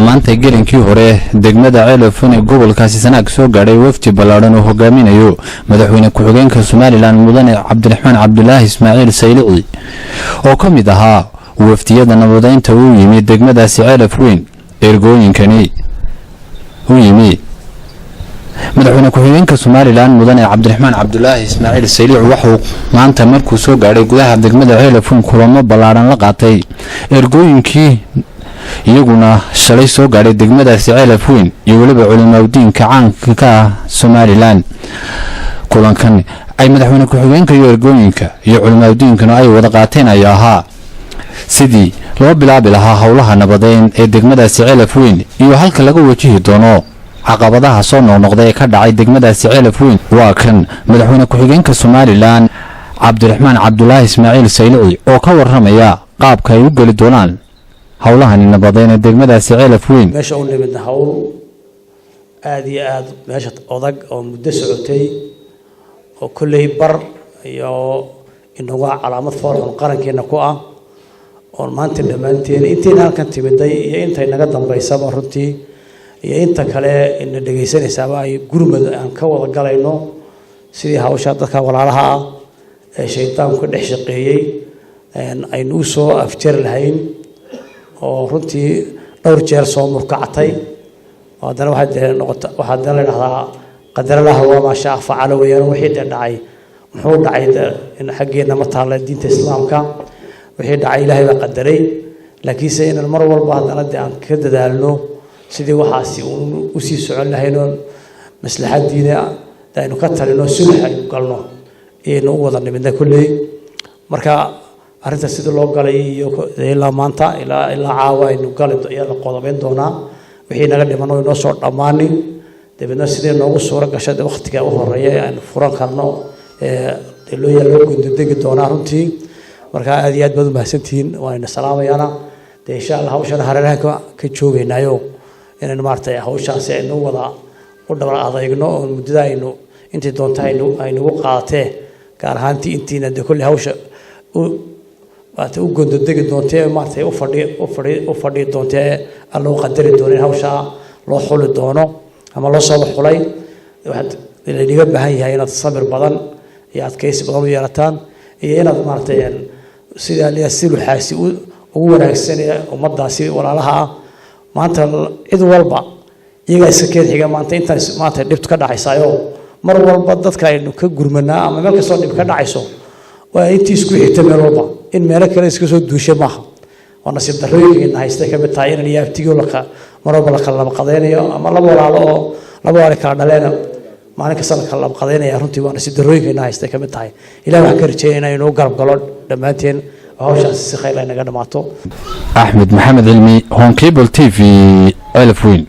Maanta gelinkii hore degmada Ceelafweyn ee gobolkaasi Sanaag soo gaadhay wafdi ballaadhan oo hogaaminayo madaxweyne ku-xigeenka Somaliland, Mudane Cabdiraxmaan Cabdulaahi Ismaaciil Saylici, oo ka mid ahaa wafdiyada nabadeynta uu yimi degmadaasi Ceelafweyn. Ergooyinkani u yimi madaxweyne ku-xigeenka Somaliland, Mudane Cabdiraxmaan Cabdulaahi Ismaaciil Saylici, waxauu maanta markuu soo gaadhay gudaha degmada Ceelafweyn kulamo ballaadhan la qaatay ergooyinkii iyaguna shalay soo gaadhay degmadaasi Ceelafweyn iyo weliba culimaawdiinka caanka ka ah Somaliland. Kulankan ay madaxweyne ku-xigeenka iyo ergooyinka iyo culimaawdiinkuna ay wada qaateen ayaa ahaa sidii loo bilaabi lahaa howlaha nabadeyn ee degmadaasi Ceelafweyn iyo halka laga wajihi doono caqabadaha soo noqnoqda ee ka dhacay degmadaasi Ceelafweyn. Waa kan madaxweyne ku-xigeenka Somaliland, Cabdiraxmaan Cabdulaahi Ismaaciil Saylici, oo ka waramaya qaabka ay u geli doonaan howlahani nabadeyn ee degmadaasi Ceelafweyn. Meesha u nimidna hawl aada iyo aada meesha odag oo muddo socotay oo kolley bar iyo inagu calaamad foolxun qarankeena ku ah, oon maanta dhammaanteen intayna halkan timiday iyo intay naga dambaysaba runtii iyo inta kale ina dhegaysanaysaaba ay gurmad aan ka wada galayno sidii hawsha dadka walaalaha ah ee shaydaanku ka dhex shaqeeyey aynu u soo afjari lahayn, oo runtii dhowr jeer soo murkacatay. Haddana waxay dee noqota, waxaa dee la dhahdaa qadaralaha waa maa shaa facala weeyaan. Wixii dee dhacay muxuu dhacay de in xaggeenna ma taalla diinta Islaamka. Wixii dhacay Ilaahay baa qadaray, laakiinse inaan mar walba haddana dee aan ka dadaalno sidii waxaasi uun usii socon lahayn oo maslaxadiina aynu ka talino, sulx aynu galno iyaynu u wada nimidna kolley. Marka arrinta sidii loo galay iyo ilaa maanta ilaa caawa aynu gali ayaa la qodobeyn doonaa. Wixii naga dhiman oo inoo soo dhammaani, dabeedna sidii noogu suuro gashay waqtiga u horeeya ee aynu furan karno ee loo gundodegi doonaa runtii. Marka aad iyo aad baad umahadsantihiin, waanayna salaamayaana dee. Insha Allah hawshana hareeraha ka joogaynaayo inaynu maaragtay hawshaasi aynu wada u dhabar adeygno oo muddada aynu intii doonta aynu aynugu qaadatee, gaar ahaantii intiina dee kolley hawsha u maaragtay u gondodegi doontee, maaragtay u fadhi doontee, aan loo qadari doono in hawshaa loo xuli doono ama loo sooba xulay. Waxaad laynaga baahan yahay inaad samir badan iyo adkaysi badan u yeelataan iyo inaad maaragtay sidaa liya siluxaasi ugu wanaagsan ee ummaddaasi walaalaha ah. Maanta cid walba iyagaa iska keen xiga. Maanta intaan maanta dhibtu ka dhacaysaayo, mar walba dadka aynu ka gurmanaa ama meel kastoo dhib ka dhacayso waa intii isku xigta meel walba, in meelo kale iska soo duusha maaha. Waa nasiib darrooyinkeena haystay ka mid tahay inaan yaabtigo laka mar walba la kala labaqadaynayo ama laba walaalo oo laba walaalo kala dhaleena maalin kasta la kala labaqadaynaya. Runtii waa nasiib darrooyinkeena haystay ka mid tahay. Ilaah waxaan ka rajeynaya inuu garab galo dhammaanteen oo hawshaas si khayr ay naga dhamaato. Axmed Maxamed Cilmi, Horn Cable TV, Ceelafweyn.